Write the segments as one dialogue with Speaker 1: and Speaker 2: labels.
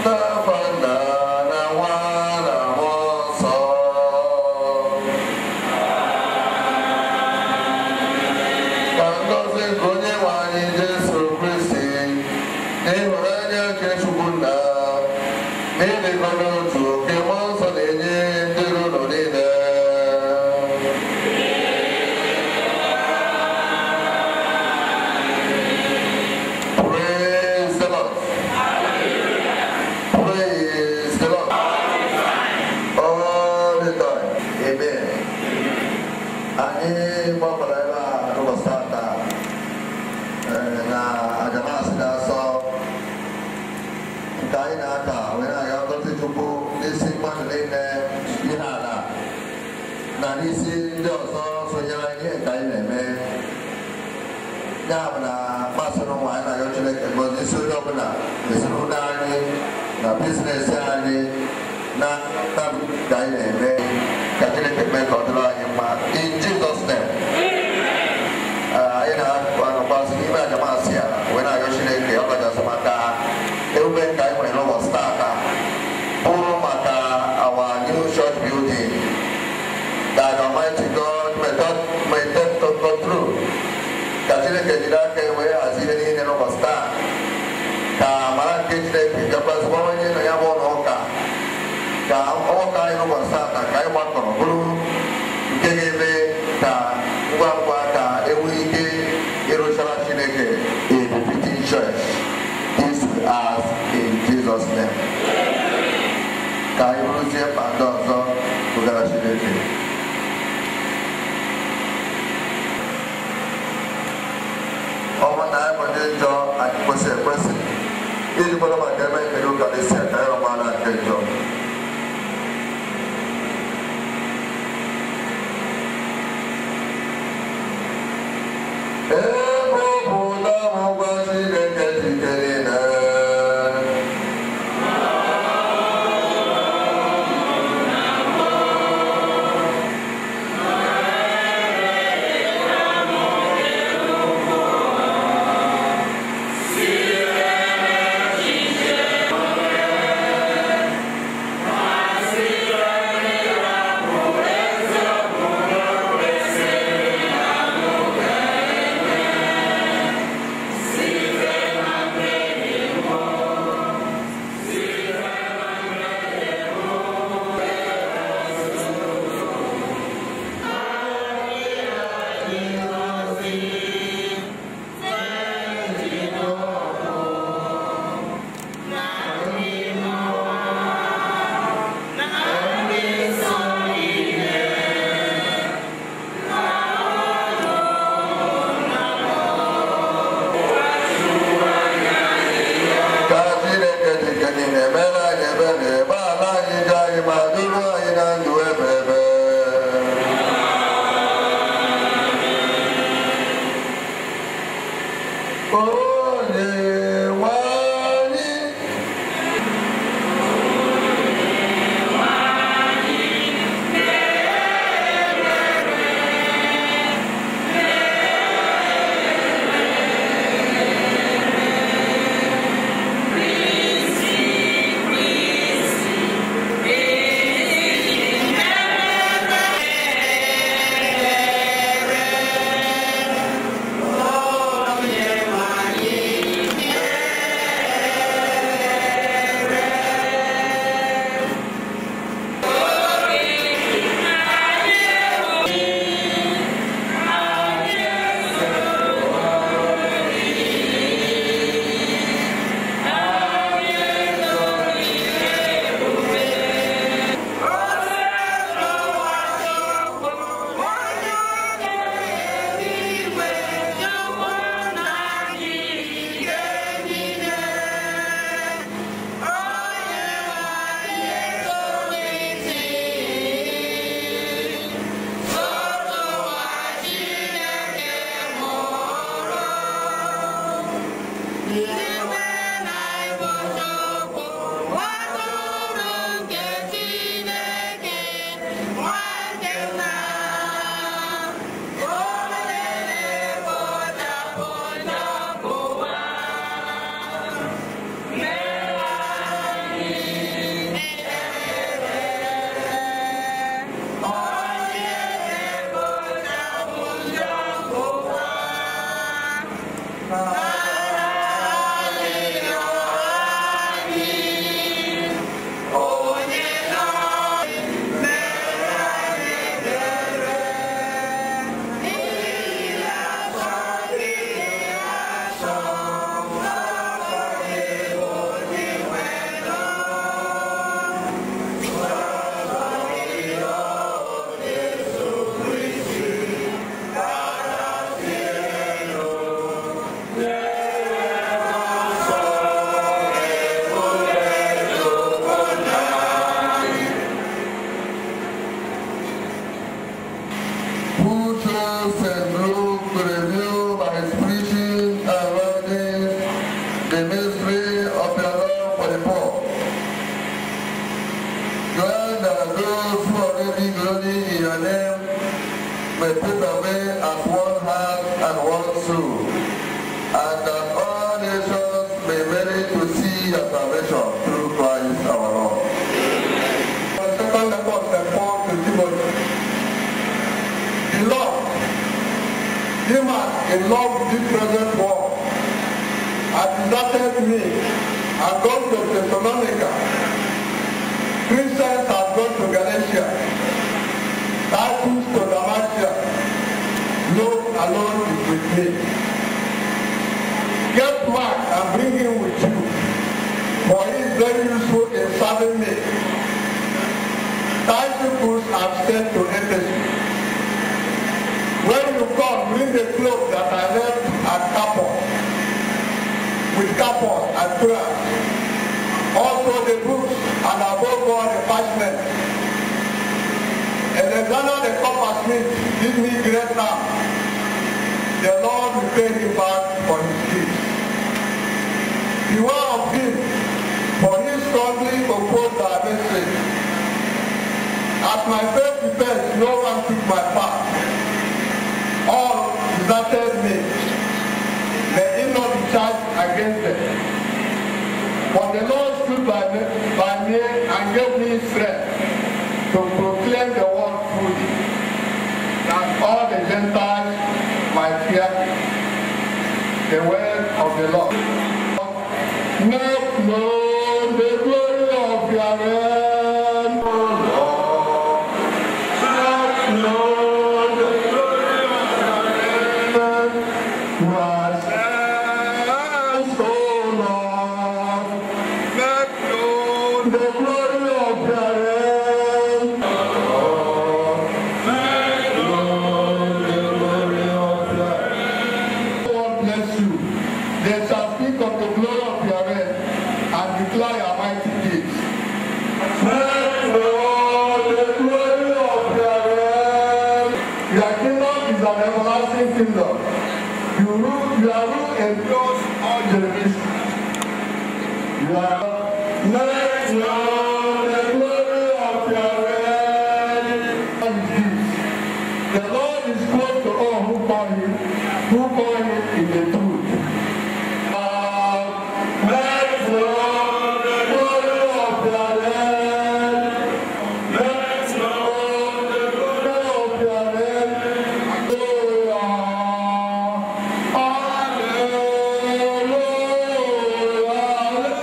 Speaker 1: N'afa Nna na Nwa na Mmụọ Nsọ. Ka ngọzi nke Onye nwe anyị Jesu Kristi na ịhụnanya nke Chukwu Nna na ịdịkọ n'otu nke Mmụọ Nsọ na-enye ndị unu niile. Praise the Lord. Praise the Lord. All the time. Amen. Anyị gbakọrọ ebe a n'ụbọchị tata na ajamasị na-asọ nke anyị na-aka wee na-aga ngọzi Chukwu n'isi mmadụ niile bi n'ala na n'isi ndị ọzọ sonyere anyị ihe nke anyị na-eme. Ya bụ na masịrị ụmụ anyị na-arịọ Chineke ngọzi isi onye ọbụla, ezinụlọ anyị na business anyị na ka anyị na-eme ka Chineke mee ka ọ dịrị anyị mma. In Jesus name. Anyị na-anọkwasị n'ime ajamasị a wee na-arịọ Chineke ọ kachasị maka emume nke anyị nwere n'ụbọchị tata bụrụ maka our new church building, that Almighty God may take control. Ka Chineke jiri aka wee hazie ihe niile n'ụbọchị taa, ka amara nke Chineke bịakwasịkwa onye nọ ya bụ ụlọ ụka, ka ọgbakọ anyị n'ụbọchị tata ka anyị gbakọrọ bụrụ nke ga-eme ka ngwa ngwa ka enwee ike ịrụchara Chineke a befitting church. This we ask in Jesus name. Ka anyị rụzie mkpa ndị ọzọ bugara Chineke. Ọ bụrụ na anyị bụ ndị njọ, anyị kwesịrị ekwesị iji kwado maka ebe ekele ụka n'isi ka anyị rọgbara nke njọ. Ebe ọ bụ na mụgwa Chineke jikere na may put away as one heart and one soul, and that all nations may merit to see your salvation through Christ our Lord.
Speaker 2: The second letter of St. Paul to Timothy. Beloved, Demas in love with this present world has deserted me and gone to Thessalonica. Christians have gone to Galatia, Titus to Damascus. Luke alone is with me. Get Mark and bring him with you, for he is very useful in serving me. Tychicus have sent to Ephesus. When you come, bring the cloak that I left at Carpus, with Carpus and Troas. Also the books, and above all the parchment. Alexander the coppersmith did me great harm. The Lord will pay him back for his deeds. Beware of him, for he strongly opposed our message. At my first defense, no one took my part. All deserted me. May it not be charged against them. But the Lord stood by me and gave me strength to proclaim the word truly, that all the Gentiles might hear the word of the Lord. Make known the glory of your reign, O Lord. Make known the glory of your reign. Christ, O Lord. Make known the glory of your reign. Lord. Make known the glory of your reign. God bless you. They shall speak of the glory of your reign and declare your mighty deeds. Make known the glory of your reign. Your kingdom is an everlasting kingdom. Your rule endures all generations. You are make known the glory of your reign. The Lord is close to all who call him in the truth. Make known the glory of your reign. Make known the glory of your reign. Hallelujah.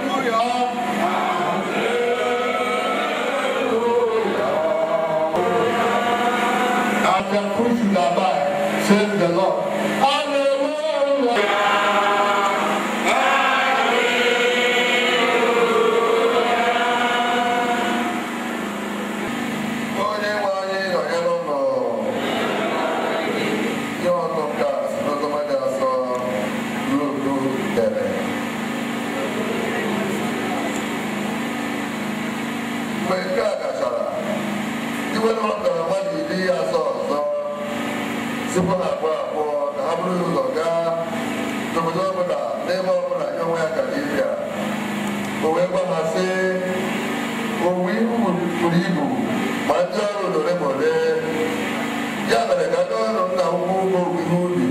Speaker 2: Hallelujah. Hallelujah. And their fruit should abide, says the Lord. Hallelujah.
Speaker 1: Onye nwe anyị nọnyere ụnụ. Ihe ọgụgụ nke a si n'Oziọma dị asọ Luk dere. Mgbe nke a gachara, igwe họpụtara mmadụ 70 ọzọ, sikwa ha abụọ abụọ ka ha buru ụzọ gaa n'obodo ọbụla n'ebe ọbụla ya onwe ya ka dibịa. O wee gwa ha sị, owuwe ihe buru ibu ma ndị ọrụ dị ole ma ole. Ya mere ka ndị ọrụ nna ukwu bụ owuwe ihe ubi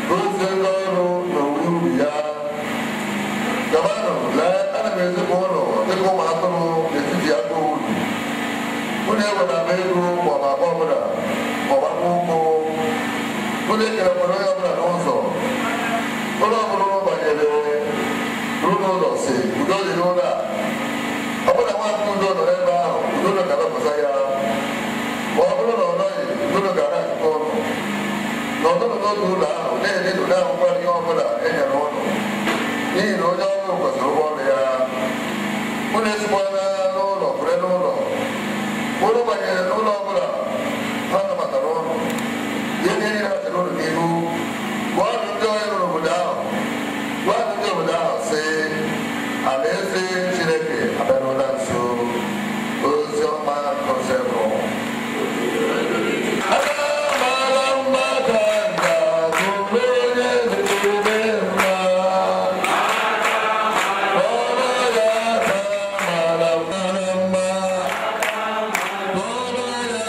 Speaker 1: ka o zie ndị ọrụ na owuwe ihe ubi ya. Gabanụ, lee, ana m ezipụ ụnụ dịka ụmụ atụrụ n'etiti agụ ubi. Unu ewela m ego maọbụ akpa ọbụla maọbụ akpụkpọ ụkwụ. Unu ekelekwara onye ọbụla n'ụzọ. Ụlọ ọbụla unu banyere ruo n'ụlọ si, udo dị n'ụlọ a. Ọ bụrụ na nwata udo nọ n'ebe ahụ, udo ga-anọpụta ya. Ma ọ bụrụ na ọ nọghị, udo ga-anachịkwa ụnụ. Nọdụnụ n'otu ụlọ ahụ na-elinụ na-ahụkwa ihe ọbụla e nyere ụnụ, n'ihi na onye ọrụ kwesịrị ụgwọ ọrụ ya. Unu esikwana n'ụlọ pụrụ n'ụlọ. Unu banyere n'ụlọ ọbụla ha nabatara ụnụ. Ihe niile ha chere ụnụ n'ihu. Gwanụ ndị ọrụ n'obodo ahụ. Gwanụ ndị obodo ahụ sị, alaeze Chineke abịaruola nso. Ozi ọma Kọsebụ. Amara mma ka nna bụrụ onye na-eme mma. Ọrụ ya ka mara mma. Ọrụ ya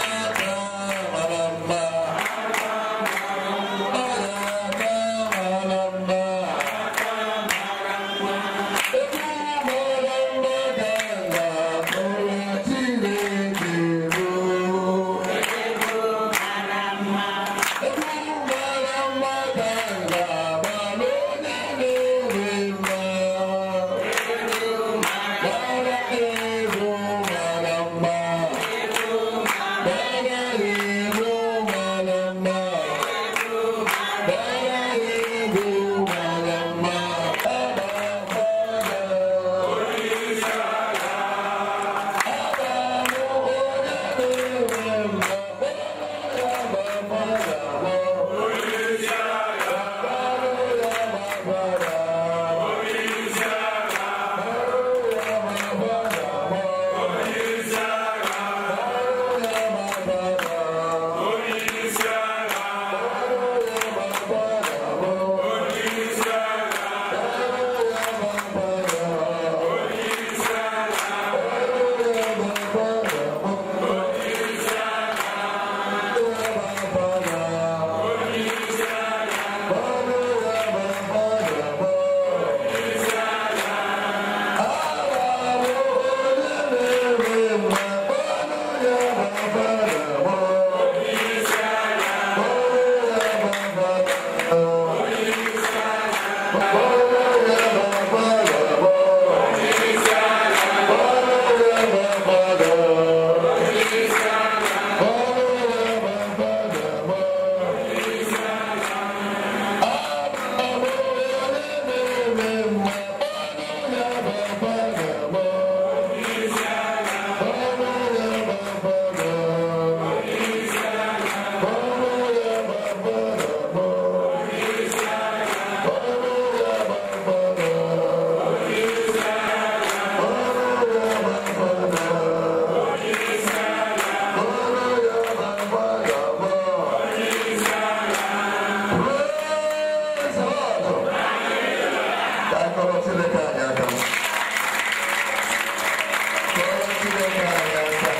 Speaker 1: Chineke anyị aka.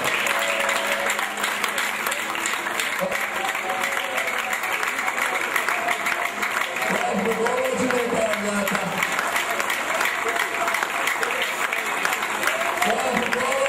Speaker 1: Kụọrọ Chineke anyị aka. Kụọrọ